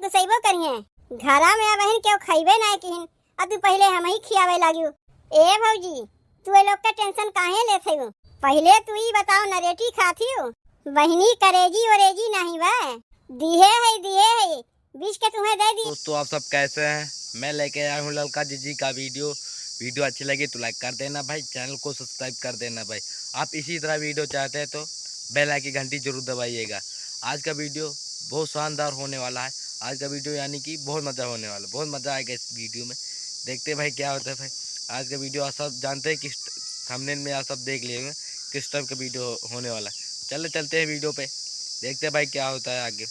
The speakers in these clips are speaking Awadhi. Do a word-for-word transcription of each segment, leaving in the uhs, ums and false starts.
सइबो करिहें। घरा में अबहिन केहू खइबे नाहीं किहिन, अब तू पहिले हमहीं खियावे लागिउ। ए भौजी, तू ए लोग के tension काहे लेत हइउ? पहिले तू ई बताओ, नरेटी खात हिउ? बहिनी, करेजी ओरेजी नाहीं बा, दिहे है, दिहे है, बीछ के तुहें दे दी। दोस्तों, आप सब कैसे हैं? मैं लेके आया हूँ ललका जिज्जी का video। Video अच्छी लगी तो like कर देना भाई, channel को subscribe कर देना भाई। आप इसी तरह video चाहते हैं तो bell icon की घंटी जरूर दबाइएगा। आज का video बहुत शानदार होने वाला है। आज का video यानी कि बहुत मज़ा होने वाला, बहुत मज़ा आएगा इस video में। देखते हैं भाई क्या होता है भाई। आज का video आप सब जानते हैं किस thumbnail में, आप सब देख लिए होंगे किस type का video होने वाला है। चले चलते हैं video पे, देखते हैं भाई क्या होता है आगे।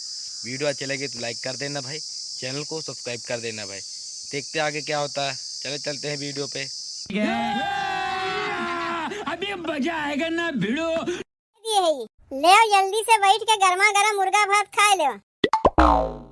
Video अच्छी लगी तो like कर देना भाई, channel को subscribe कर देना भाई। देखते हैं आगे क्या होता है। चले चलते हैं video पे। अभी मजा आएगा ना भिड़ो। दिए है। लेव जल्दी से बैठ के गरमा गरम मुर्गा भात खाए लेव।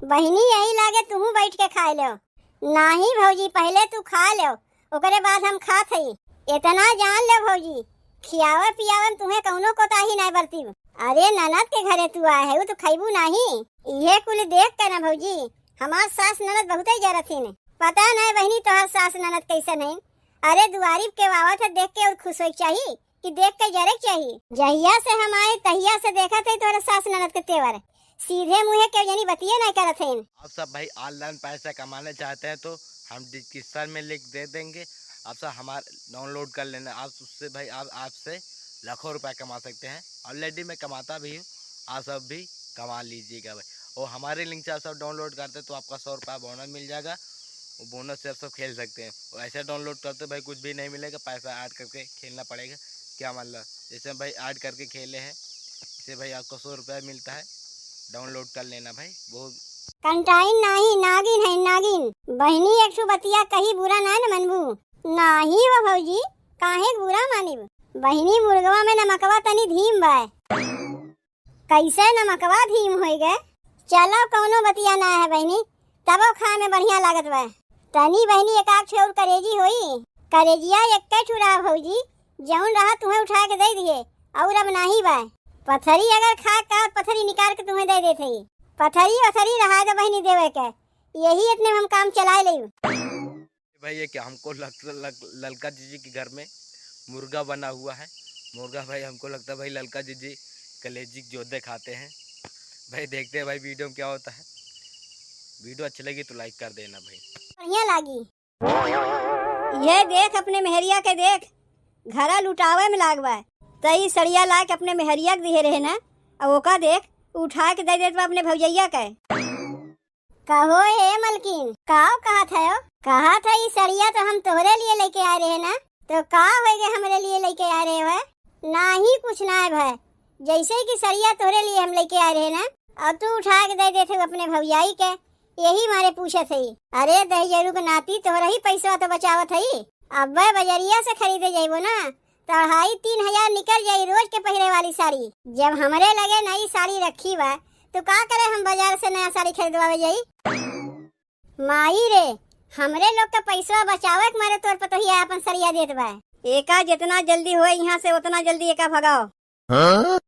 बहिनी, यही लागे तुहू बैठ के खाए लेव। नाहीं भौजी, पहिले तू खा लेव, ओकरे बाद हम खात हई। एतना जान लेव भौजी, खियावे पियावे में तुहें कउनो कोताही नाहीं बरतीब। अरे ननद के घरे तू आए है, उ तो खइबू नाहीं। इहे कुल देख के ना भौजी, हमार सास ननद बहुते जरथिन। पता नाहीं बहिनी तोहार सास ननद कइसन हइन। अरे दुआरी केहू आवत है देख के और खुश होए के चाही कि देख के जरे के चाही। जहिया से हम आए तहिया से देखत है तोहरे सास ननद के तेवर। सीधे मुँहे केहू जनी बतिये नाहीं करत हइन। आप सब भाई online पैसा कमाना चाहते हैं तो हम description में link दे देंगे, आप सब हमार download कर लेना। आप उससे भाई आप, आपसे लाखों रुपया कमा सकते हैं। Already मैं कमाता भी हूँ, आप सब भी कमा लीजिएगा भाई। और हमारे link से आप सब download करते तो आपका सौ रुपया bonus मिल जाएगा, वो bonus से आप सब खेल सकते हैं। और ऐसे download करते भाई कुछ भी नहीं मिलेगा, पैसा add करके खेलना पड़ेगा। क्या मतलब, जैसे भाई add करके खेले हैं, इससे भाई आपको सौ रुपया मिलता है, download कर लेना भाई। बहुत कंटाइन नाहीं, नागिन है नागिन। बहिनी, एक ठो बतिया कही, बुरा ना न मनबू। नाहीं वो भौजी, काहे के बुरा मानिब? बहिनी, मुर्गवा में नमकवा तनी धीम बा। कइसे नमकवा धीम होई गए? चलो, कउनो बतिया ना है बहिनी, तबो खाए में बढ़िया लागत बा। तनी बहिनी एक आध ठे और करेजी होई, करेजिया एक्के ठो रहा भौजी, जउन रहा तुहें उठा के दे दिए, और अब नाहीं बा। पथरी अगर खाए का, पथरी निकाल के तुहें दे देत हई। पथरी वथरी रहा दे बहिनी देवे के, यही इतने में हम काम चलाए लेब। भाई, ये क्या हमको लग, लग, ललका जिज्जी के घर में मुर्गा बना हुआ है। मुर्गा भाई, हमको लगता है भाई ललका जिज्जी कलेजी के जोते खाते हैं। भाई, देखते हैं भाई video में क्या होता है। Video अच्छी लगी तो like कर देना भाई। बढ़िया लागी। ये देख अपने मेहरिया के देख, घरा लुटावे में लाग बा। त ई सड़िया ला के अपने मेहरिया के दिहे रहे ना, अब ओका देख, उठा के दे देत बा अपने भौजैया के। कहो ए मलकिन, काव कहत हयो? कहत है, "ई सड़िया तो हम तोहरे लिए लेके आए रहे ना, तो का होइगे हमरे लिए लेके आए रहे हो?" नाही कुछ ना है भाई, जैसे कि सड़िया तोहरे लिए हम लेके आए रहे ना, और तू उठा के दे देते हो अपने भौजाई के, यही मारे पूछत है। अरे दहिजरू के नाती, तोहरा ही पैसा तो बचावत है, अब बजरिया से खरीदे जाइबो ना, तो अढ़ाई तीन हजार निकल जाई रोज के पहिरे वाली साड़ी। जब हमरे लगे नई साड़ी रखी बा, तो का करे हम बाजार से नया साड़ी खरीदवावे जाई? माई रे, हमरे लोग के पैसवा बचावे के मारे तोर पतोहिया अपन सड़िया देत बा। एका जितना जल्दी होए यहाँ से उतना जल्दी एका भगाओ। हाँ?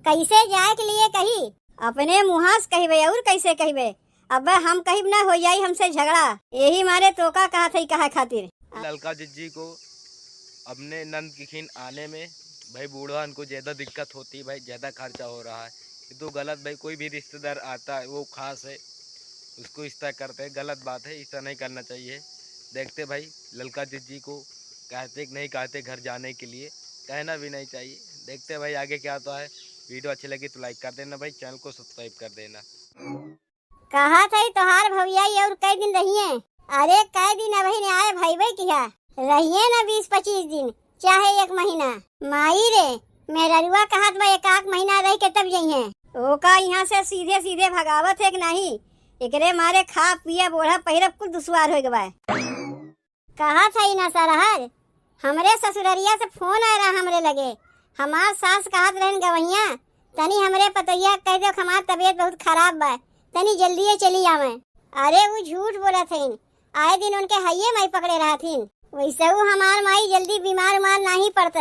कैसे जाए के लिए कही? अपने मुँहा से कहिबे और कैसे कहिबे? अबे हम कहिब ना हो जाई हमसे झगड़ा, यही मारे तोका कहत हई कहे खातिर। ललका जिज्जी को अपने नंद किखिन आने में भाई बूढ़ा उनको ज़्यादा दिक्कत होती है भाई, ज़्यादा खर्चा हो रहा है। ये तो गलत भाई, कोई भी रिश्तेदार आता है वो खास है, उसको इस तरह करते हैं, गलत बात है, इस तरह नहीं करना चाहिए। देखते भाई ललका जिज्जी को कहते कि नहीं कहते घर जाने के लिए, कहना भी नहीं चाहिए। देखते भाई आगे क्या होता है। वीडियो अच्छी लगी तो लाइक कर देना भाई, चैनल को सब्सक्राइब कर देना। कहा था तोहार भौजाई और कई दिन रहिए? अरे कई दिन अबही ने आए भईबे किहा, रहिए ना बीस पच्चीस दिन चाहे एक महीना। माई रे, मेहररुआ कहत बा एक आध महीना रह के तब जइहे। ओका यहाँ से सीधे सीधे भगावत है कि नहीं? एकरे मारे खा पिए बोढ़ा पहिरब कुल दुश्वार हो गवा। कहत हई ना सरहज, हमरे ससुररिया से फोन आए रहा हमरे लगे। हमार सास कहत रहन गवैया, "तनी हमरे पतोहिया के कह दो कि हमार तबीयत बहुत खराब बा, तनी जल्दिए चली आवे।" अरे ऊ झूठ बोलत हईन, आए दिन उनके हइये माई पकड़े रहथिन। वैसेहू हमार माई जल्दी बीमार उमार नाही पड़ते।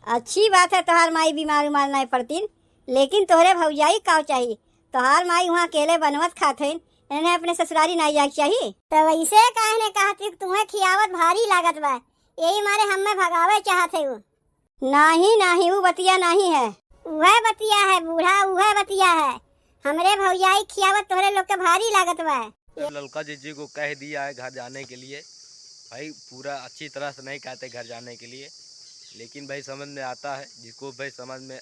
अच्छी बात है तोहार माई बीमार उमार नाही पड़तीन, लेकिन तोहरे भौजाई काव चाही? तोहार माई वहाँ अकेले बनवत खात हईन, इन्हें अपने ससुरारी नाहीं जाए के चाही। तो वैसे काहे ने कहत ही कि तुम्हें खियावत भारी लागत बा, यही मारे हमें भगावे चाहत है उ। नाहीं, नाहीं, उ बतिया नाहीं है। उहे बतिया है बूढ़ा, उहे बतिया है। हमरे भौजाई खियावत तोहरे लोग के भारी लागत बा। जब ललका जिज्जी को कह दिया है घर जाने के लिए, भाई पूरा अच्छी तरह से नहीं कहते घर जाने के लिए, लेकिन भाई समझ में आता है, जिसको भाई समझ में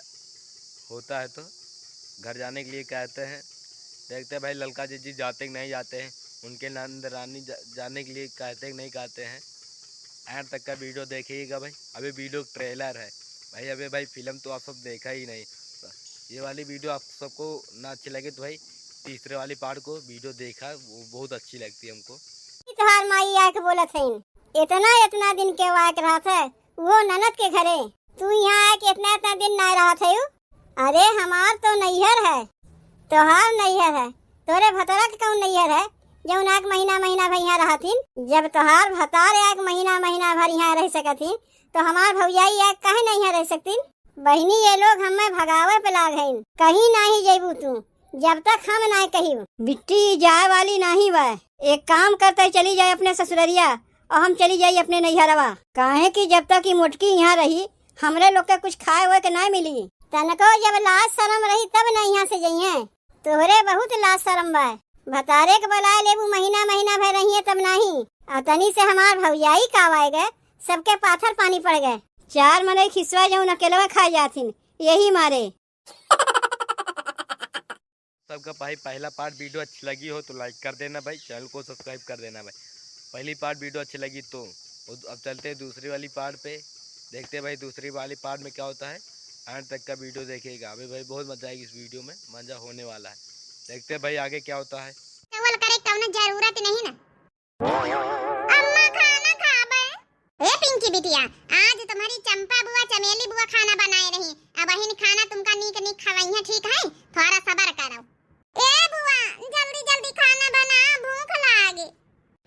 होता है तो घर जाने के लिए कहते हैं। देखते हैं भाई ललका जिज्जी जाते कि नहीं जाते हैं, उनके नंद रानी जा-, जाने के लिए कहते कि नहीं कहते हैं। एंड तक का वीडियो देखिएगा भाई। अभी वीडियो ट्रेलर है भाई, अभी भाई फिल्म तो आप सब देखा ही नहीं। ये वाली वीडियो आप सबको ना अच्छी लगे तो भाई तीसरे वाली पार्ट को वीडियो देखा, वो बहुत अच्छी लगती है हमको। ई तोहार माई आके बोलत हईन, इतना इतना दिन के वाक रहत है वो ननद के घरे, तू यहाँ आके इतना इतना दिन ना रहत है। अरे हमार तो नैहर है, तोहार नैहर है, तोरे भतरा के कौन नैहर है जौन आके महीना महीना भर यहाँ रहथिन? जब तोहार भतार आके महीना महीना भर यहाँ रह सकथिन तो हमार भौजाई आके काहे नहीं यहाँ रह सकतीन? बहिनी, ये लोग हमें भगावे पे लाग हईन। कहीं नाहीं जइबू तू, जब तक हम नाहीं कहिब। बिट्टी जाए वाली नाहीं बा। एक काम करते, चली जाए अपने ससुररिया और हम चली जाई अपने नैहरवा। काहे कि जब तक ई मोटकी यहाँ रही, हमरे लोग के कुछ खाए हुए के नाहीं मिली। तनको जब लाज शरम रही तब न यहाँ से जइहें। तोहरे बहुत लाज शरम बा। भतारे के बुलाए लेबू, महीना महीना भर रहिए तब नाहीं। आ तनी से हमार भौजाई का आवाए गए, सबके पाथर पानी पड़ गए। चार मनई खिसवा जौन अकेलवा खाए जाथिन, यही मारे। सबका भाई पहला पार्ट वीडियो अच्छी लगी हो तो लाइक कर देना भाई, चैनल को सब्सक्राइब कर देना भाई। पहली पार्ट वीडियो अच्छी लगी तो। और अब चलते हैं दूसरी वाली पार्ट पे, देखते हैं भाई दूसरी वाली पार्ट में क्या होता है। एंड तक का वीडियो देखिएगा, अभी भाई बहुत मजा आएगी इस वीडियो में, मजा होने वाला है। देखते हैं भाई आगे क्या होता है। चावल करे कौनो जरूरत नहीं ना। अम्मा खाना खाबे। ए पिंकी बिटिया, आज तुम्हारी चंपा बुआ चमेली बुआ खाना बनाए रही। अब अहिन खाना तुमका नीक नीक खवइहें, ठीक है? थोड़ा सबर करो। ए बुआ, जल्दी जल्दी खाना बना, भूख लागे।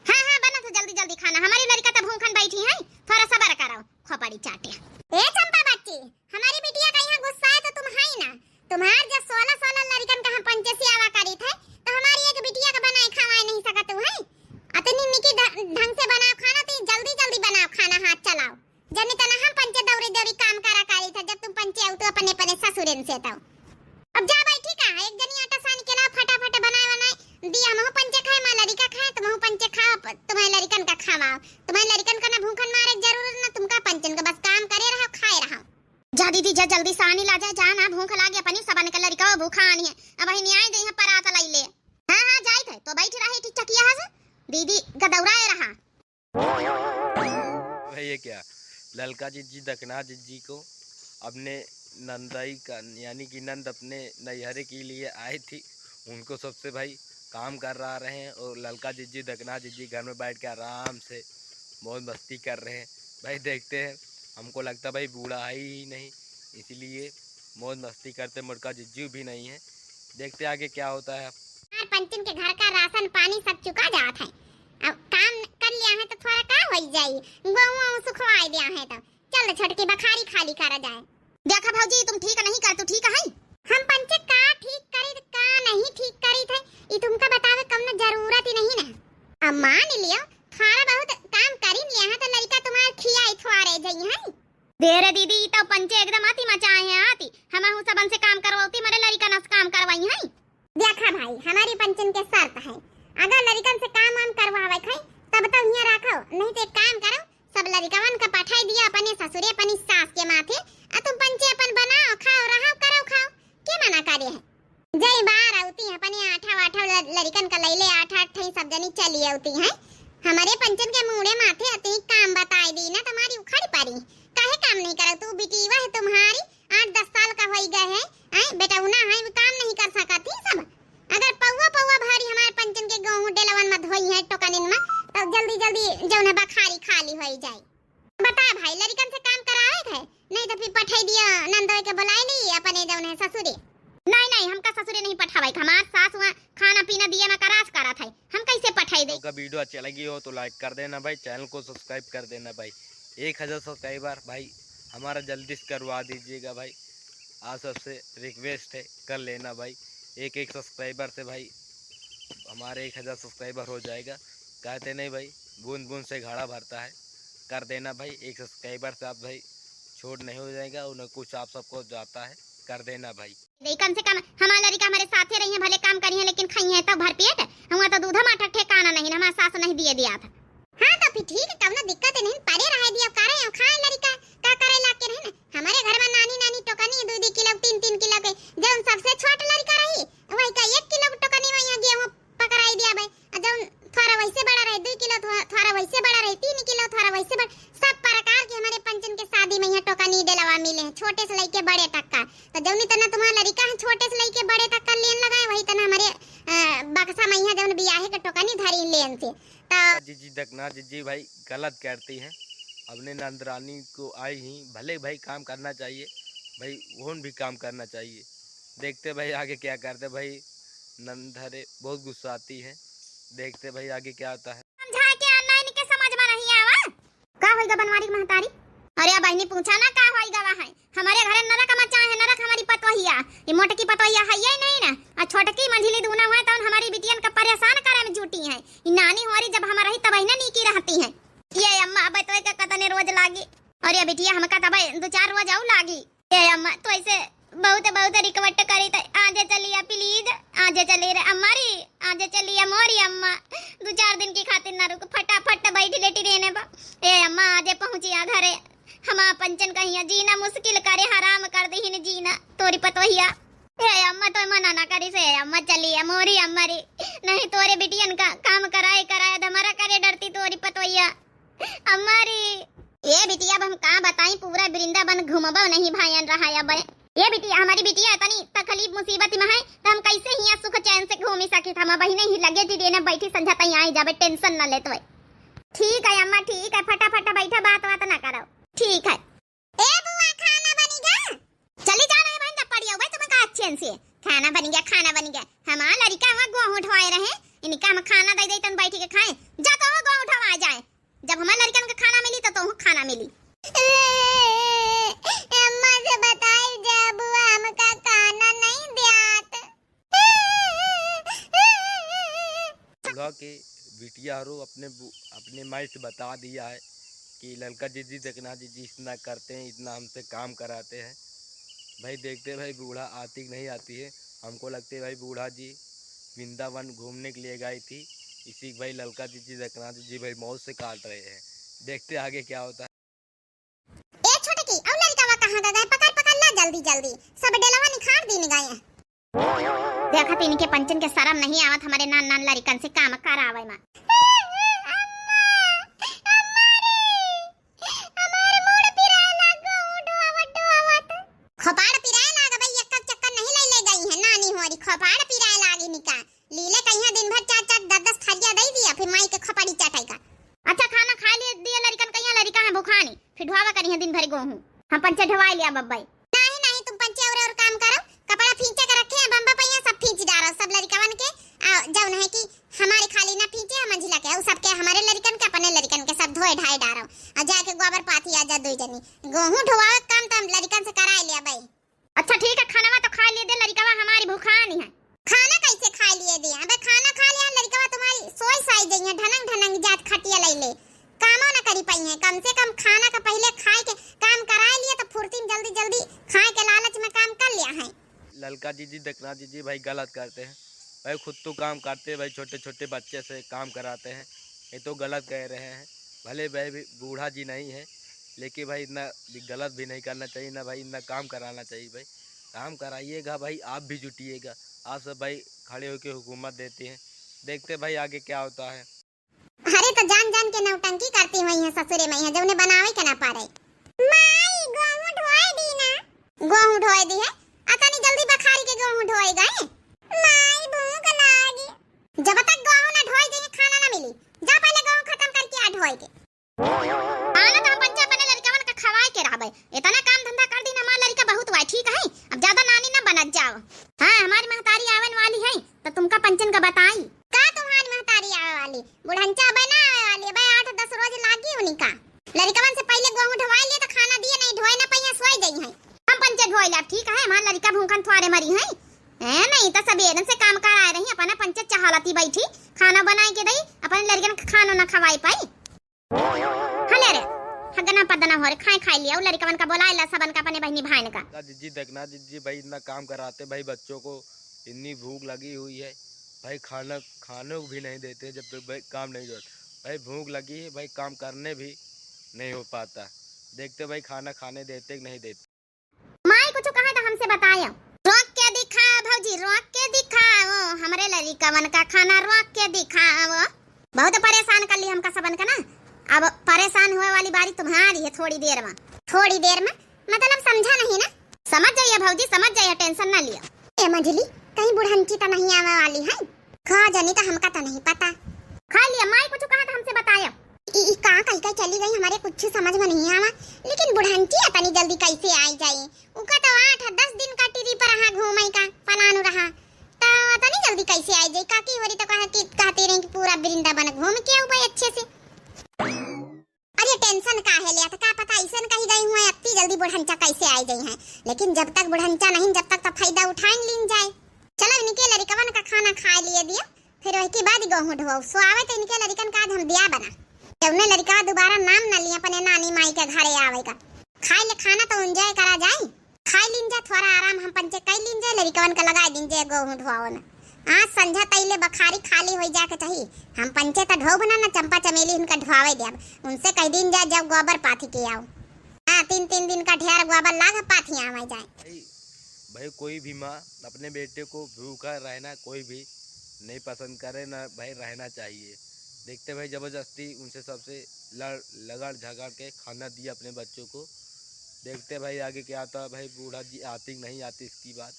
हाँ हाँ, बना तो जल्दी जल्दी खाना, हमारी लड़का तो भूखन बैठी है, थोड़ा सबर करो, खोपड़ी चाटे। ए चंपा बच्ची, हमारी बिटिया का यहाँ गुस्सा है तो तुम है ही ना। तुम्हार जब सोलह सोलह लड़िकन का हम पंचे सियावा करी थे, तो हमारी एक बिटिया का बनाए खवाए नहीं सकत हो है? अतनी निकी ढ-, ढंग से बनाओ खाना, तो जल्दी जल्दी बनाओ खाना, हाथ चलाओ। जनी तना हम पंचे दौरी दौरी काम करा करी थे, जब तुम पंचे आओ तो अपने अपने ससुरन से तो। अब जा बैठी का, एक जनी आटा सान के लाओ, फटाफट बनाए बनाए दिया, हमहू पंचे खाए, हमार लड़िका खाए, तुमहू पंचे खाओ, प-, तुम्हारे लड़िकन का खवाओ, तुम्हारे लड़िकन का ना भूखन मारे के जरूरत ना तुमका पंचन का, बस काम करे रहो, खाए रहो। जा दीदी जा, जल्दी सानी ला जा, जा ना भूख लागे अपनी सबन के, लड़िका भूखा आनी है, अब ही न्याय दे यहाँ परात लाई ले। हाँ हाँ जाइत है तो बैठ रहे ठीक चकिया से, दीदी गदौराए रहा। भैया क्या ललका जिज्जी दखना जिज्जी को अपने नंदई का यानी कि नंद अपने नैहरे के लिए आई थी, उनको सबसे भाई काम कर रहा रहे हैं और ललका जिज्जी दखना जिज्जी घर में बैठ के आराम से मौज मस्ती कर रहे हैं। भाई देखते हैं, हमको लगता भाई बूढ़ा है ही नहीं, इसलिए मौज मस्ती करते, मोटका जिज्जी भी नहीं है। देखते आगे क्या होता है। हमार पंचन के घर का राशन पानी सब चुका जात है, अब काम कर लिया है तो थोड़ा का होई जाई, गोहूं वोहूं सुखवाए दिया है तो चल छोटकी बखारी खाली करा जाए। देखा भौजी, तुम ठीक नहीं कर, तू ठीक है? हम पंचे का ठीक करी, का नहीं ठीक करी थे, ई तुमका बतावे कौनो जरूरत ही नहीं ना। अब मान लियो, थोड़ा बहुत काम करी लिया है तो लड़िका तुम्हार खियाई थुआरे जई है। दे रे दीदी, ई तो पंचे एकदम अति मचाए हैं, अति। हमहू सबन से काम करवौती, मरे लड़िकन से काम करवाई हैं। देखा भाई, हमारी पंचन के शर्त है, अगर लड़िकन से काम वाम करवावे है, तब तो हियाँ रखो, नहीं तो एक काम करो, सब लड़िकवन का पठाई दिया अपने ससुरे, अपनी सास के माथे, आ तुम पंचे अपन बनाओ, खाओ, रहो, करो, खाओ, के मना करे है? जय बार औती हैं, अपने आठा वाठा ल-, लड़िकन का लैले आठ आठ ठई सब जनी चली औती हैं। हमारे पंचन के मूड़े माथे अति काम बताई दी ना, तुम्हारी उखड़ पड़ी। काहे काम नहीं करत? तू बिटीवा है तुम्हारी, आठ दस साल का होई गए है, हैं? बेटौना है, वो काम नहीं कर सकत ही सब। अगर पौवा पौवा भारी हमारे पंचन के गेहूं डेलवन में धोई है टोकनिन में, तो जल्दी जल्दी जौन है बखारी खाली होई जाए। बता भाई, लड़िकन से काम करावे के है, नहीं तो फिर पठाई दिया, नंदोई के बुलाई ली अपने जौन है ससुरे। नहीं नहीं, हमका ससुरे नहीं पठावे के, हमार सास वहाँ खाना पीना दिया ना करास करत है, हम कैसे पठाई दे? आपका वीडियो अच्छा लगी हो तो लाइक कर देना भाई, चैनल को सब्सक्राइब कर देना भाई। एक हज़ार सब्सक्राइबर भाई हमारा जल्दी से करवा दीजिएगा भाई, आप सबसे रिक्वेस्ट है, कर लेना भाई। एक एक सब्सक्राइबर से भाई हमारे एक हज़ार subscriber हो जाएगा। कहते नहीं भाई, बूंद बूंद से घड़ा भरता है। कर देना भाई, एक subscriber से आप भाई छोट नहीं हो जाएगा, और न कुछ आप सबको जाता है, कर देना भाई। दे, कम से कम हमार लड़िका हमरे साथे रही हैं, भले काम करी हैं, लेकिन खाई हैं तो भर पेट। हुआ तो दूध माठा ठेकाना नहीं, हमार सास नहीं दिए दिया था। हाँ, तो फिर ठीक है, कौनो दिक्कत नहीं, परे रहे दिया, करे, खाए लड़िका, का करे लाग के रहे ना। हमरे घर में नानी नानी टोकनी दुइ दुइ किलो, तीन तीन किलो के, जौन सबसे छोट लड़िका रही, वही का एक किलो के टोकनी में यहाँ गेहूँ पकड़ाई दिया भाई। आ जौन थोड़ा वैसे बड़ा रहे, दुइ किलो, थो-, थोड़ा वैसे बड़ा रहे, तीन किलो, थोड़ा वैसे बड़ा, सब प्रकार के हमरे पंचन के शादी में यहाँ टोकनी डेलवा मिले हैं, छोटे से लेके बड़े तक का। तो जौनी तना तुम्हारा लड़िका है, छोटे से लेके बड़े तक का लेन लगाए, वही तना हमरे, अ, बक्सा में यहाँ जौन बियाहे के टोकनी धरी लेन से। तो जीजी देखना, जीजी भाई गलत करती हैं, अपने नंदरानी को आई ही, भले भाई काम करना चाहिए, भाई उन भी काम करना चाहिए। देखते भाई आगे क्या करते भाई, नंद हरे बहुत गुस्साती है, देखते भाई आगे क्या होता है। समझा के आना, इनके समझ में नहीं आवा। का होइगा बनवारी के महतारी? अरे बहिनी, पूछा ना का होइगा वहाँ है। हमरे घरे नरक मचा है, नरक हमारी पतोहिया। ये मोटकी पतोहिया है ये नहीं ना, आ छोटकी मंझिली दूना हुआ तौन हमारी बिटियन का परेशान करे में जुटी है। ये नानी होरी जब हम रही तब ही ना नीकी रहती है। ये अम्मा, अब तो एक कतने रोज लागी। और ये बिटिया, हमका तब दो चार रोज आऊ लागी। ए अम्मा, तो ऐसे बहुत, बहुत request करी त आजे चलिया, please, आजे चली रे अम्मा रे, आजे चलिया मोरी अम्मा, दो चार दिन की खातिर ना रुक, फटाफट बैठ ले train बा। ए अम्मा, आजे पहुँचिया घरे, हमार पंचन कहिया जीना मुश्किल करे, हराम कर दीहिन जीना तोरी पतोहिया। ए अम्मा, तो मना ना करी से अम्मा, चलिया मोरी अम्मा रे, नहीं तोरे बिटियन का काम कराए कराए धमरा करे डरती तोरी पतोहिया। अम्मा रे। ए बिटिया, अब हम का बताई, पूरा वृंदावन घूमबो नहीं भायन रहा अब। ए बिटिया, हमारी बिटिया इतनी तकलीफ मुसीबत में है, तो हम कैसे हियाँ सुख चैन से घूमी सकित? हम बहिने ही लगे जी देने बैठी, संझा ताई आई जाबे, tension न लेत वै। ठीक है अम्मा, ठीक है, फटाफट बैठो, बात बात ना करो। ठीक है। ए बुआ, खाना बनी गा? चली जा रहे बहन, जब पड़ी हो गई तुम्हें का अच्छे से। खाना बनी गया, खाना बनी गया। हमार लड़िका हुआ गोहूँ उठवाए रहे, इनका हम खाना दे दे तन बैठी के खाए। जा तो वो गोहूँ उठवा जाए, जब हमार लड़िकन के खाना मिली तो तोहू खाना मिली। अम्मा से बताई जा बुआ, हमका खाना नहीं द्यात। बूढ़ा के बिटिया हरो अपने बु-, अपने माई से बता दिया है कि ललका जीजी देखना जीजी इतना करते हैं, इतना हमसे काम कराते हैं। भाई देखते भाई बूढ़ा आती कि नहीं आती है। हमको लगते भाई बूढ़ा जी वृंदावन घूमने के लिए गई थी, इसी भाई ललका जीजी देखना जीजी भाई मौत से काट रहे हैं। देखते आगे क्या होता है। ए छोटकी, अउ लड़िकवा कहाँ गा गए? पकड़, पकड़ ला जल्दी, जल्दी। सब डेलवा निखार दीन गए। देखत इनके पंचन के शरम नहीं आवत हमरे नान नान लड़िकन से काम करावे मा। अम्मा, अम्मा रे, हमार मुड़ पिराए लागो, ढोवत, ढोवत। खोपाड़ पिराए लाग भाई, एक चक्कर नहीं ले ले गई है नानी होरी, खोपाड़ पिराए लागी निका। लीले कहिया दिन भर चार चार दस दस थरिया दे दिया, फिर माई के खोपड़ी चाटे का। अच्छा खाना खा लिए दिए लड़िकन, कहिया लड़िका है भुखानी, फिर ढोवा करिया दिन भर गोहूँ। हम पंचे ढोवाई लिया बब्बई। नहीं नहीं, तुम पंचे और और काम करो, कपड़ा फींचे के रखे हैं बम्बा पहिया, सब फींच डारो सब लड़िकवन के। आ, जौन है कि हमारे खाली ना फींचे, हम मंझिला के, उ सबके हमारे लड़िकन के, अपने लड़िकन के सब धोए ढाए डारो। आ जाके गोबर पाथी आ जा दुई जनी। गोहूँ ढोवावे के काम तो हम लड़िकन से कराए लिया बई। अच्छा ठीक है, खानवा तो खा लिए दे, लड़िकवा हमारी भुखानी है। खाना कैसे खा लिए दे? अबे खाना खा लिया, लड़िकवा तुम्हारी सोई साई जइहे, ढनंग ढनंग जात खटिया लई ले, कामो न करी पाई है। कम से कम खाना का पहले खाए के काम कराए लिए तो फुर्ती में जल्दी जल्दी खाए के लालच में काम कर लिया है। ललका जीजी, देखना जीजी, भाई गलत करते हैं भाई, खुद तो काम करते हैं भाई, छोटे छोटे बच्चे से काम कराते हैं, ये तो गलत कह रहे हैं। भले भाई भी बूढ़ा जी नहीं है, लेकिन भाई इतना भी गलत भी नहीं करना चाहिए ना भाई, इतना काम कराना चाहिए भाई। काम कराइएगा भाई, आप भी जुटिएगा। आप सब भाई खड़े होके हुकूमत देते हैं, देखते भाई आगे क्या होता है। अरे तो जान जान के नौटंकी करती हुई है ससुरे में है, जौने बनावे के ना पारे। माई, गोहूं ढोए दी ना। गोहूं ढोए दी है? अतनी जल्दी बखारी के गोहूं ढोए गए? माई, भूख लागी। जब तक गोहूं ना ढोए जाइए, खाना ना मिली। जा पहले गोहूं खत्म करके आ ढोए के। खाना तो हम पंचे अपने लड़िकवन का खवाए के रहबे। इतना काम धंधा कर दी ना, हमार लड़िका बहुत हुआ है, ठीक है? अब ज्यादा नानी ना बनत जाओ। हाँ, हमारी महतारी आवन वाली है, तो तुमका पंचन का बताई। का तुम्हारी महतारी आवे वाली? बुढ़ंचा अबे ना आवे वाली, अबे आठ दस रोज लागी उनका। लड़िकवन से पहले गोहूं ढोवाई लिए तो खाना दिए नहीं, ढोए ना पहिया सोई गई है। हम पंचे ढोए ला, ठीक है, हमार लड़िका भूखन थ्वारे मरी है। ए, नहीं तो सबेरन से काम कराए रही, अपना पंचे चहालती बैठी, खाना बनाए के दई, अपने लड़कन के खानो ना खवाए पाई। हाँ ले रे, हगना पदना हो रे, खाए खाए लिया, उ लड़कवन का बोलाए ला, सबन का, अपने बहनी भाइन का। ना जिज्जी, देखना जिज्जी, भाई इतना काम कराते भाई बच्चों को, इतनी भूख लगी हुई है भाई, खाना खाने को भी नहीं देते जब तक भाई काम नहीं होता। भाई भूख लगी है भाई, काम करने भी नहीं हो पाता। देखते भाई खाना खाने देते कि नहीं देते। माई कुछ कहा तो हमसे बताया। रोक के दिखाओ भौजी, रोक के दिखाओ, हमरे लड़िकवन का खाना रोक के दिखाओ। बहुत परेशान कर ली हमका सबन का ना, अब परेशान हुए वाली बारी तुम्हारी है थोड़ी देर में। थोड़ी देर में मतलब समझा नहीं ना? समझ जाइए भौजी, समझ जाइए, tension ना लियो। ए मंझली, कहीं बुढ़ंची तो नहीं आवे वाली है? खा जानी तो हमका तो नहीं पता। खा लिया, माई कुछ कहा तो हमसे बताया। ई, ई का कही कही चली गई, हमारे कुछ समझ में नहीं आवा। लेकिन बुढ़ंची इतनी जल्दी कैसे आई जाई? उका तो आठ दस दिन का trip रहा घूमे का plan रहा, तो इतनी जल्दी कैसे आई जाई? काकी होरी तो कहा कि, कहती रही कि पूरा वृंदावन घूम के आऊ भाई अच्छे से। अरे tension काहे लेत, का पता ऐसन कही गई हुए, अत्ती जल्दी बुढ़ंचा कैसे आई गई हैं। लेकिन जब तक बुढ़ंचा नहीं, जब तक तो फायदा उठाए लीन जाए। चलो इनके लड़िकवन का खाना खाए लिए दियो, फिर वही के बाद गेहूं ढोआओ। सो आवे तो इनके लड़िकन का आज हम ब्याह बना। जौने लड़िका दोबारा नाम न लिए अपने नानी माई के घरे आवे का। खाए ले खाना तो enjoy करा जाए। खाई लीन जा, थोड़ा आराम हम पंचे कई लीन जा, लड़िकवन का लगाई दीन जा गेहूं ढोआवन। आज संझा तैले बखारी खाली होई जाके चाही। हम पंचे त ढोब ना, ना चंपा चमेली उनका ढोआवे देब। उनसे कह दीन जा, जब गोबर पाथी के आओ। हाँ, तीन तीन दिन का ढेर गोबर लाग पाथी आवे जाए। भाई, भाई कोई भी माँ अपने बेटे को भूखा रहना कोई भी नहीं पसंद करे, ना भाई रहना चाहिए। देखते भाई जबरदस्ती उनसे सबसे लड़, लगड़ झगड़ के खाना दिया अपने बच्चों को। देखते भाई आगे क्या आता है भाई, बूढ़ा जी आती कि नहीं आती इसकी बात।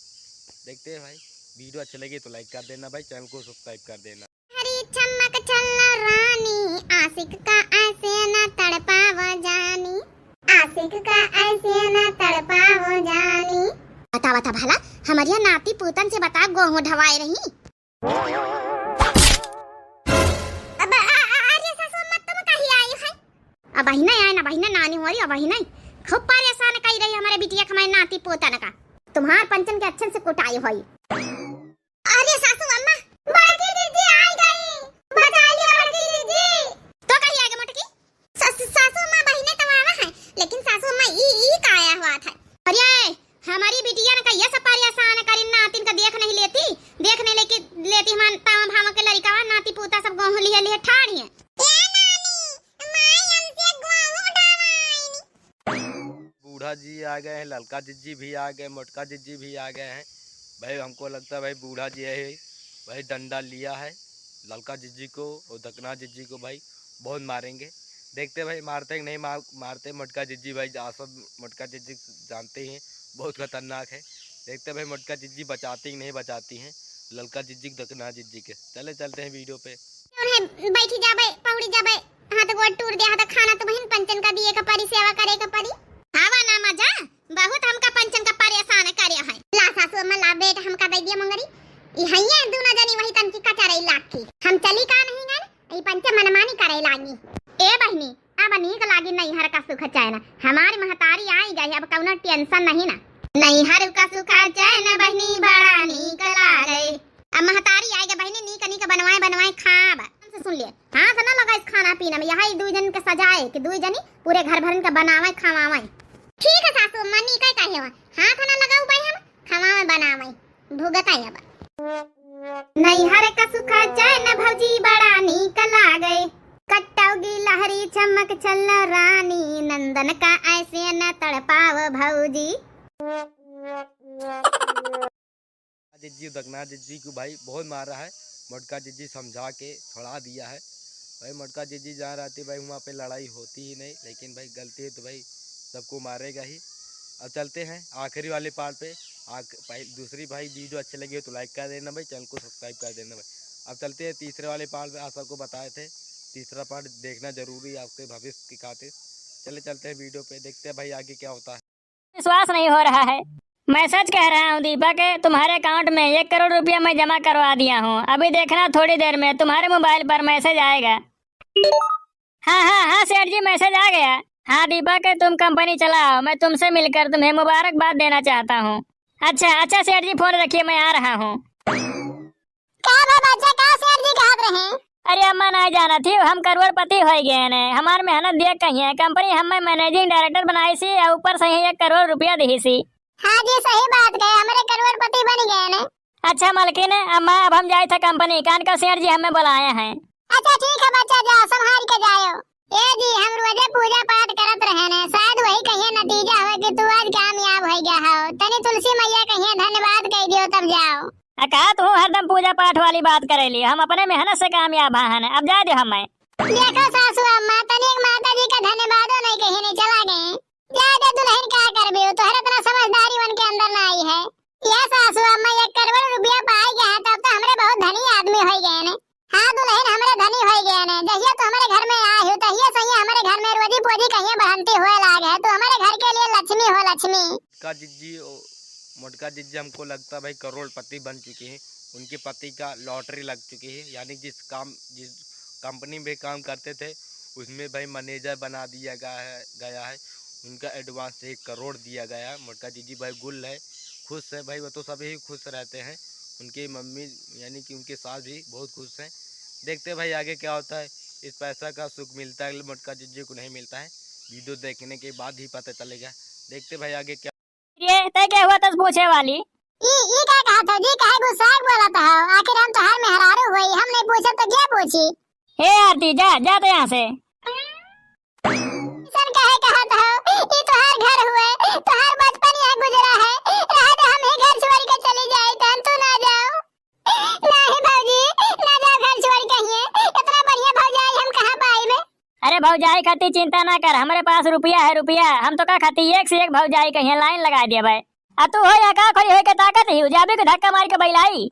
देखते हैं भाई, video अच्छी लगी तो like कर देना भाई, channel को subscribe कर देना। हरी चमक छल्ला रानी, आशिक का ऐसे न तड़पावा जानी, आशिक का ऐसे न तड़पावा जानी। बता, बता भला, हमरिया नाती पूतन से बता, गोहूं ढवाए रही। अब, अ, अ, अरे सासू अम्मा, तुम कहीं आई है? अब बहिना आए ना, बहिना नानी हो रही, अब बहिना खूब परेशान कई रही हमारे बिटिया के, हमारे नाती पोतन का। तुम्हार पंचन के अच्छन से कुटाई होई। अरे सासू अम्मा, बड़की दीदी आई गई, बचाइए बड़की दीदी। तो कहीं आगे मोटकी? स-, स-, सासू अम्मा, बहिने तो आवा है, लेकिन सासू अम्मा ई, ई का आया हुआ था? अरे हमारी बिटिया ने कहिया से परेशान करी, नातिन का देख नहीं लेती, देख नहीं लेके, लेती हमार तावा भावा के लड़िकावा, नाती पूता सब गोहूं लिहे लिहे ठाड़ हैं। ए नानी, माई हमसे गोहूं ढवाइन। बूढ़ा जी आ गए हैं, ललका जिज्जी भी आ गए, मोटका जिज्जी भी आ गए हैं। भाई हमको लगता है भाई बूढ़ा जी है, भाई डंडा लिया है, ललका जिज्जी को और दकना जिज्जी को भाई बहुत मारेंगे। देखते भाई मारते हैं कि नहीं मार, मारते। मोटका जिज्जी भाई, आप सब मोटका जिज्जी जानते ही हैं, बहुत खतरनाक है। देखते भाई मोटका जिज्जी बचाती कि नहीं बचाती हैं ललका जिज्जी को, दकना जिज्जी के। चले चलते हैं video पे। उन्हें बैठी जाबे, पौड़ी जाबे, हाथ गोड़ टूर दे, हाथ खाना तो बहिन पंचन का दिए का परी, सेवा करे का परी। आवा ना मजा, बहुत हमका पंचन का परेशान करे है। ला सासू अम्मा, ला बेटा, हमका दे दिया मुंगरी। ई हइये दूनो जनी वही तन की कचरई लाग की। हम चली का नहीं गन, ई पंचे मनमानी करे लागी। ए बहिनी, अब नीक लागी नैहर का सुख चैन। हमारी महतारी आई गई, अब कौनो tension नहीं ना। नैहर का सुख चैन बहिनी बड़ा नीक लागे। अब महतारी आई गई बहिनी, नीक नीक बनवाए बनवाए खाब। से सुन लिए, हाथ ना लगाइस खाना पीना में, यही दुई जन के सजाए कि दुई जनी पूरे घर भरन के बनावे खवावे। ठीक है सासू अम्मा, नीक कहे हो, हाथ ना लगाऊ भाई, हम खवावे बनावे, भुगत आया बा। नैहर का सुख चैन भौजी बड़ा नीक लागे, कट्टौगी लहरी चमक छल्ला रानी, नंदन का ऐसे न तड़पाव भौजी। जिज्जी, दकना जिज्जी को भाई बहुत मारा है, मोटका जिज्जी समझा के छोड़ा दिया है। भाई मोटका जिज्जी जहाँ रहती भाई वहाँ पे लड़ाई होती ही नहीं, लेकिन भाई गलती है तो भाई सबको मारेगा ही। अब चलते हैं आखिरी वाले part पे। आख-, भाई दूसरी भाई video अच्छी लगी हो तो like कर देना भाई, channel को subscribe कर देना भाई। अब चलते हैं तीसरे वाले part पे, आप सबको बताए थे तीसरा part देखना जरूरी है आपके भविष्य की खातिर। चले चलते हैं video पे, देखते हैं भाई आगे क्या होता है। विश्वास नहीं हो रहा है। मैं सच कह रहा हूँ दीपक, तुम्हारे account में एक करोड़ रुपया मैं जमा करवा दिया हूँ। अभी देखना, थोड़ी देर में तुम्हारे mobile पर message आएगा। हाँ, हाँ, हाँ सेठ जी, message आ गया। हाँ दीपक, तुम company चला आओ, मैं तुमसे मिलकर तुम्हें मुबारकबाद देना चाहता हूँ। अच्छा, अच्छा सेठ जी, फोन रखिए, मैं आ रहा हूँ। का भा बच्चा, का सेठ जी कहत रहे? अरे अम्मा, नाहीं जानत ही, हम करोड़पति होइ गए हैं। हमार मेहनत देख कहिए, कंपनी हमें managing director बनाइसी और ऊपर से ही एक करोड़ रुपया दिहिसी। हाँ जी, सही बात कहे, हमरे करोड़पति बन गए हैं। अच्छा मलकिन, अम्मा, अब हम जाइत है कंपनी, कान का सेठ जी हमें बुलाए हैं। अच्छा ठीक है बच्चा, जाओ, संभाल के जाओ। ए जी, हम रोजे पूजा पाठ करत रहे ने, शायद वही कहिए नतीजा हो कि तू आज कामयाब हो गया हो। तनी तुलसी मैया कहिए धन्यवाद कह दियो, तब जाओ। आ का तू हरदम पूजा पाठ वाली बात करेली, हम अपने मेहनत से कामयाब हन, अब जाए दे हमें। देखो सासू अम्मा, तनी एक माता जी का धन्यवादो नहीं कही, नहीं चला गए। जा दे दुल्हन, का करबे, तोहरे इतना समझदारी उनके अंदर ना आई है। ये सासू अम्मा, एक करोड़ रुपया पाई गया है, तब तो हमरे बहुत धनी आदमी हो गए ने। हाँ दुल्हन, हमरे धनी हो गए ने। जहिया तू हमरे घर में आए हो, तहिया से ही हमरे घर में रोजी पोजी कहिए बढ़ंती होए लाग है। तू हमरे घर के लिए लक्ष्मी हो, लक्ष्मी। मोटका जिज्जी, ओ, मोटका जिज्जी हमको लगता भाई करोड़पति बन चुके हैं। उनके पति का लॉटरी लग चुकी है, यानी जिस काम, जिस कंपनी में काम करते थे, उसमें भाई मैनेजर बना दिया गया है, गया है। उनका एडवांस एक करोड़ दिया गया है। मोटका जिज्जी भाई गुल है, खुश है भाई, वो तो सभी खुश रहते हैं। उनकी मम्मी यानी कि उनके सास भी बहुत खुश हैं। देखते भाई आगे क्या होता है, इस पैसा का सुख मिलता है मोटका जिज्जी को, नहीं मिलता है, वीडियो देखने के बाद ही पता चलेगा। देखते भाई आगे क्या। ये तय क्या हुआ तस पूछे वाली? ई, ई का कहत हो जी, काहे गुस्सा के बोलत हो? आखिर हम तोहार मेहरारू होई, हम नहीं पूछब तो क्या पूछी? हे आरती, जा, जा तो यहाँ से। ऐसन काहे कहत हो? ई तोहार घर हुए, तोहार बचपन यहाँ गुजरा है। रह दे, हम ही घर छोड़ के चली जाई, तहन तू ना जाओ। नहीं भौजी, ना जाओ घर छोड़ कहिए। इतना बढ़िया भौजाई हम कहाँ पाइबे? अरे भौजाई खातिर चिंता ना कर, हमरे पास रुपया है रुपया। हम तो का खातिर एक से एक भौजाई कहिए लाइन लगा देबे। आ तू हो या का खड़ी होई के ताकत ही, जाबे के धक्का मार के बैलाई।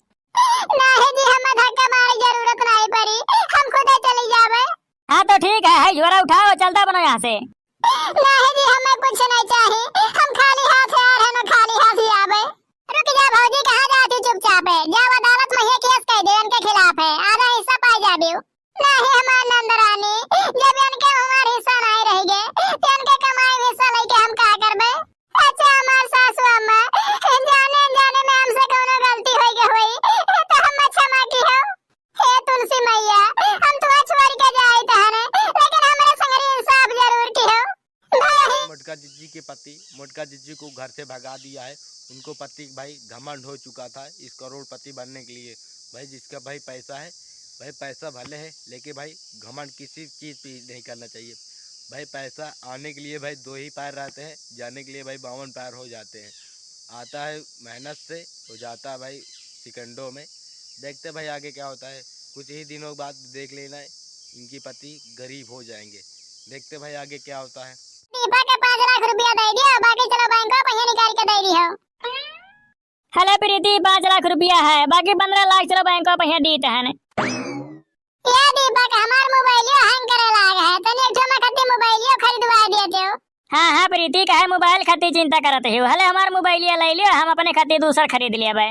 नहीं जी, हमें धक्का मारे जरूरत नहीं पड़ी, हम खुदे चली जाबे। हाँ तो ठीक है, है झोरा उठाओ, चलता बनो यहाँ से। नहीं जी, हमें कुछ नहीं चाहिए, हम खाली हाथ से आ रहे ना, खाली हाथ ही आबे। रुक जा भौजी, कहाँ जाती चुपचाप है? जाओ अदालत में ये केस कह दे इनके खिलाफ है, आधा हिस्सा पाई जाबे। नहीं हमार नंद रानी, जब इनके हमार हिस्सा नहीं रह गए, तो इनके कमाई में हिस्सा लेके हम का करबे? अच्छा हमार सासू अम्मा, जाने अनजाने में हमसे कौनो गलती हो गई हुई, तो हम क्षमा की हो। हे तुलसी मैया, हम तुहे छोड़ के जाइत हने, लेकिन हमरे संगरी इंसाफ जरूर किहो। भाई। मोटका जिज्जी के पति, मोटका जिज्जी को घर से भगा दिया है। उनको पति भाई घमंड हो चुका था इस करोड़पति बनने के लिए। भाई जिसका भाई पैसा है, भाई पैसा भले है, लेकिन भाई घमंड किसी चीज़ पे नहीं करना चाहिए। भाई पैसा आने के लिए भाई दो ही पैर रहते हैं, जाने के लिए भाई बावन पैर हो जाते हैं। आता है मेहनत से, हो जाता है भाई सेकंडों में। देखते भाई आगे क्या होता है, कुछ ही दिनों बाद देख लेना है, इनकी पति गरीब हो जाएंगे। देखते भाई आगे क्या होता है। दीपा के पाँच लाख रुपया दे दियो, बाकी चलो बैंक में पहिया निकाल के दे दियो। हेलो प्रीति, पाँच लाख रुपया है, बाकी पन्द्रह लाख चलो बैंक में पहिया दीत हन। ये दीपक, हमार मोबाइलियो हैंग करे लाग है, तनी एक ठो हमार खातिर मोबाइलियो खरीदवा देते हो। हाँ, हाँ प्रीति, काहे मोबाइल खातिर चिंता करत हो? हले हमार मोबाइलिया ले लियो, हम अपने खातिर दूसर खरीद लेबे।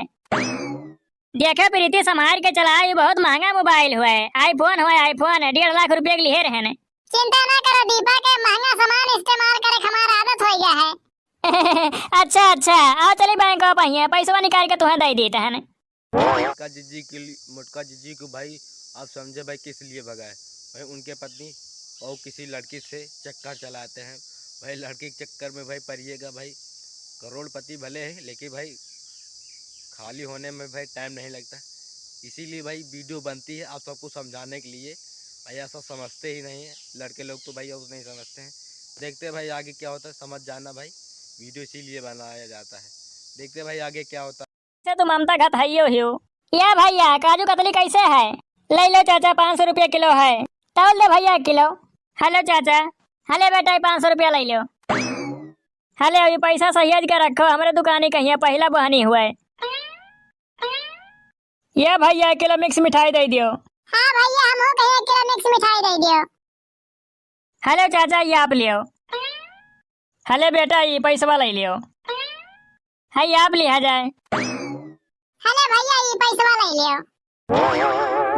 देखो प्रीति, संभाल के चलाओ, ई बहुत महंगा मोबाइल हुए, iPhone हुए, iPhone डेढ़ लाख रुपया के लिए रहने। चिंता ना करो दीपक, महंगा सामान इस्तेमाल करे के हमार आदत हो गया है। अच्छा, अच्छा, आओ चली बैंक में पहिया, पैसवा निकाल के तुहें दे देते हैं। मोटका जिज्जी के लिए, मोटका जिज्जी को भाई आप समझे भाई किस लिए भगाए? भाई उनके पत्नी और किसी लड़की से चक्कर चलाते हैं। भाई लड़की के चक्कर में भाई पड़िएगा भाई, करोड़पति भले हैं लेकिन भाई खाली होने में भाई टाइम नहीं लगता, इसीलिए भाई वीडियो बनती है आप सबको समझाने के लिए। भाई ऐसा समझते ही नहीं है लड़के लोग, तो भाई और नहीं समझते हैं। देखते हैं भाई आगे क्या होता है, समझ जाना भाई, वीडियो इसीलिए बनाया जाता है। देखते हैं भाई आगे क्या होता है। से तू ममता घत हइयो हियो। या भैया, काजू कतली कैसे है? ले लो चाचा, पाँच सौ रुपया किलो है। तौल दे भैया एक किलो। हेलो चाचा। हले बेटा, ई पाँच सौ रुपया ले लो। हले, अभी पैसा सहेज के रखो, हमरे दुकानी कहिए पहिला बहनी हुए। ये भैया, एक किलो मिक्स मिठाई दे दियो। हाँ भैया, हमहू कहिए एक किलो मिक्स मिठाई दे दियो। हेलो चाचा, ये आप लियो। हेलो बेटा, ये पैसवा ले लियो। है, ये आप लिया जाए। हेलो भैया, ये पैसवा ले लियो।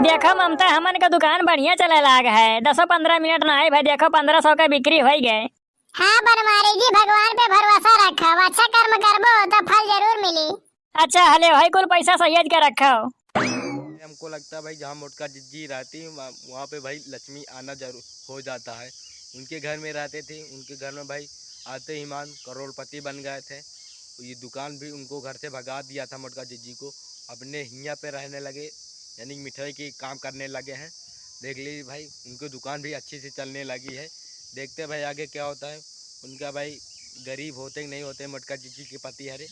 देखो ममता, हमन का दुकान बढ़िया चले लाग है, दसो पन्द्रह मिनट ना आए भाई, देखो पन्द्रह सौ का बिक्री हो गए। हाँ बनवारी जी, भगवान पे भरोसा रखो, अच्छा कर्म करबो तो फल जरूर मिली। अच्छा, हले भाई, कुल पैसा सहेज के रखो। हमको लगता है भाई, जहाँ मोटका जिज्जी रहती, वहाँ, वहाँ पे भाई लक्ष्मी आना जरूर हो जाता है। उनके घर में रहते थे, उनके घर में भाई आते ही मान करोड़पति बन गए थे। ये दुकान भी उनको घर से भगा दिया था मोटका जिज्जी को, अपने हियाँ पे रहने लगे, यानी मिठाई की काम करने लगे हैं। देख लीजिए भाई, उनकी दुकान भी अच्छे से चलने लगी है। देखते हैं भाई आगे क्या होता है। उनका भाई गरीब होते कि नहीं होते मोटका जिज्जी के पति हरे,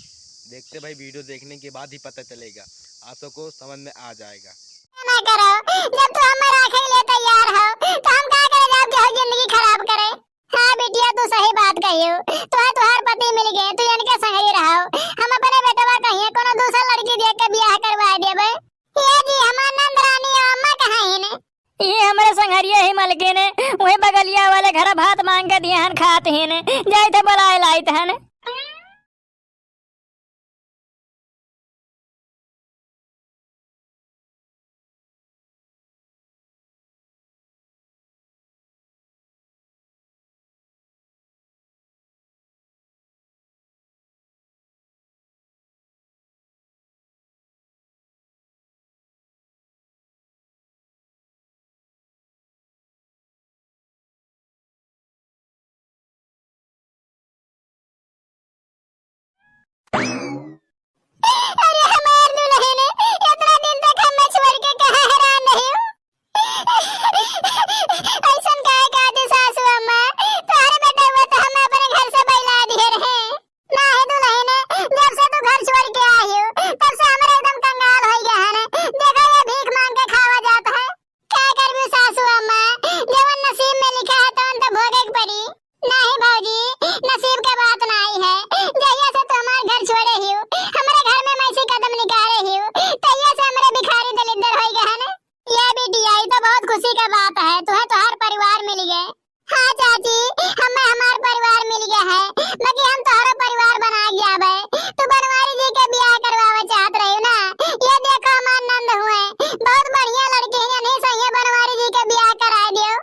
देखते भाई, video देखने के बाद ही पता चलेगा, आप सबको समझ में आ जाएगा। ना करो, जब तू हमें राखे के लिए तैयार हो, तो हम का करे जाब कि हो जिंदगी खराब करे। हाँ बिटिया, तू सही बात कहियो, तुहे तुहार पति मिल गए, तू इनके संगही रहो। हम अपने बेटवा कहिए कोनो दूसर लड़की देख के बियाह करवा देबे। ये जी हमार नंद रानी और अम्मा कहाँ हिन? ये हमरे संगरिया ही मलकिन, वही बगलिया वाले घर भात मांग के दिए हन, खात हिन, जाइत है बुलाए लाइत हन। अरे हमार दुलहिन, इतना दिन तक हमें छोड़ के कहाँ हैरान रही हो? ऐसन काहे कहती सासू अम्मा? तोहरे बेटवा तो हम अपने घर से बैला दिए रहे। नाही दुलहिन, जब से तू घर छोड़ के आई हो, तब से हमरे एकदम कंगाल हो गया है। देखो ये भीख मांग के खावा जात है। का करबू सासू अम्मा, जवन नसीब में लिखा है तवन तो भोगे के पड़ी। नाही भौजी, नसीब के बात नाही है। जहिया से तू हमार घर छोड़े हियो, हमरे घर में मैसी कदम निकाले हियो, तहिया से हमरे भिखारी दलिद्दर होई गए हन। ये बिटिया, ई तो बहुत खुशी के बात है, तुहे तोहार परिवार मिल गए। हाँ चाची, हमें हमार परिवार मिल गया है, बाकी हम तोहरो परिवार बना जाबे। तू बनवारी जी के बियाह करवावे चाहत रही ना, ये देखो हमार नंद हुए, बहुत बढ़िया लड़की है, नहीं सही है, बनवारी जी के बियाह करा दियो।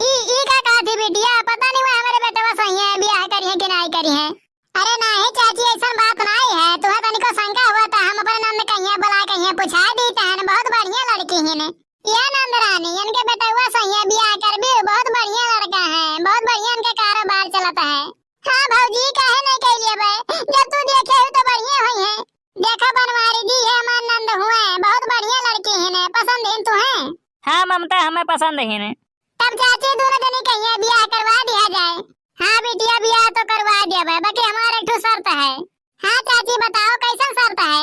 ई, ई का कहत ही बिटिया? पता नहीं वो हमरे बेटवा सही है, बियाह करी है कि नहीं करी है। अरे नाही चाची, ऐसन बात नाही है। तुहे तनिको शंका हुआ त हम अपने नंद कहिया बुला कहिया पुछा दी तहन, बहुत बढ़िया लड़की हिन। ये नंद रानी, इनके बेटवा सही है, बियाह करबी, बहुत बढ़िया लड़का है, बहुत बढ़िया इनके कारोबार चलत है। हाँ भौजी, काहे नहीं कह लेबे? जब तू देखे हो तो बढ़िया हुई है। देखो बनवारी जी, ये हमार नंद हुए, बहुत बढ़िया लड़की हिन, पसंद हिन तुहे? हाँ ममता, हमें पसंद हिन। तब चाची, दोनों जनी कहिए बियाह करवा दिया जाए। हाँ बिटिया, बियाह तो करवा देबे, बाकी हमार एक ठो शर्त है। हाँ चाची, बताओ कैसन शर्त है?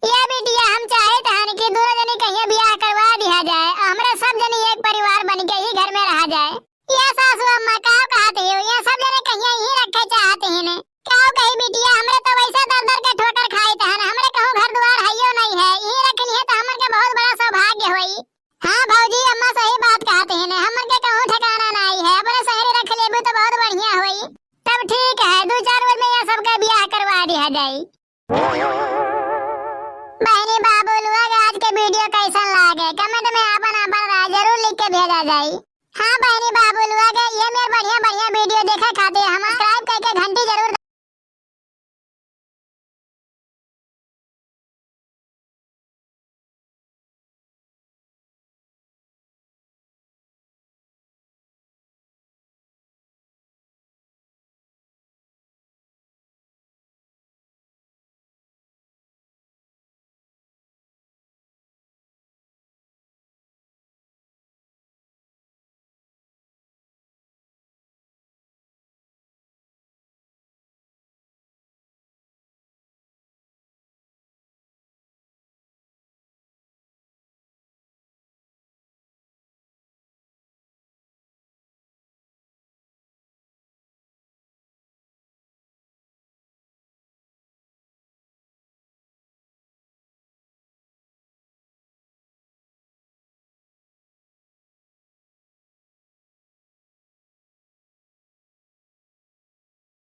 ये बिटिया, हम चाहत हन कि दोनों जनी कहिए बियाह करवा दिया जाए, हमरे सब जनी एक परिवार बन के ही घर में रहा जाए। ये सासू अम्मा का कहत हो? ये सब जने कहिया यहीं रखे चाहत हिन। का कही बिटिया, हमरे तो वैसे दर दर के ठोकर खाइत हन, हमरे कहूँ घर दुआर हइयो नहीं है, यहीं रख लिए तो हमन के बहुत बड़ा सौभाग्य होई। हाँ भौजी, अम्मा सही बात कहत हिन, हमन के कहूँ ठिकाना नहीं है, अपने शहरे रख लेबू तो बहुत बढ़िया होई। तब ठीक है, दो चार रोज में ये सबके बियाह करवा दिया जाई। बहनी बाबू लोग, आज के video कैसन लागे, comment में आपन आपन राय जरूर लिख के भेजा जाई। हाँ बहनी बाबू लोग, ये मेर बढ़िया बढ़िया video देखे खातिर हम subscribe करके घंटी जरूर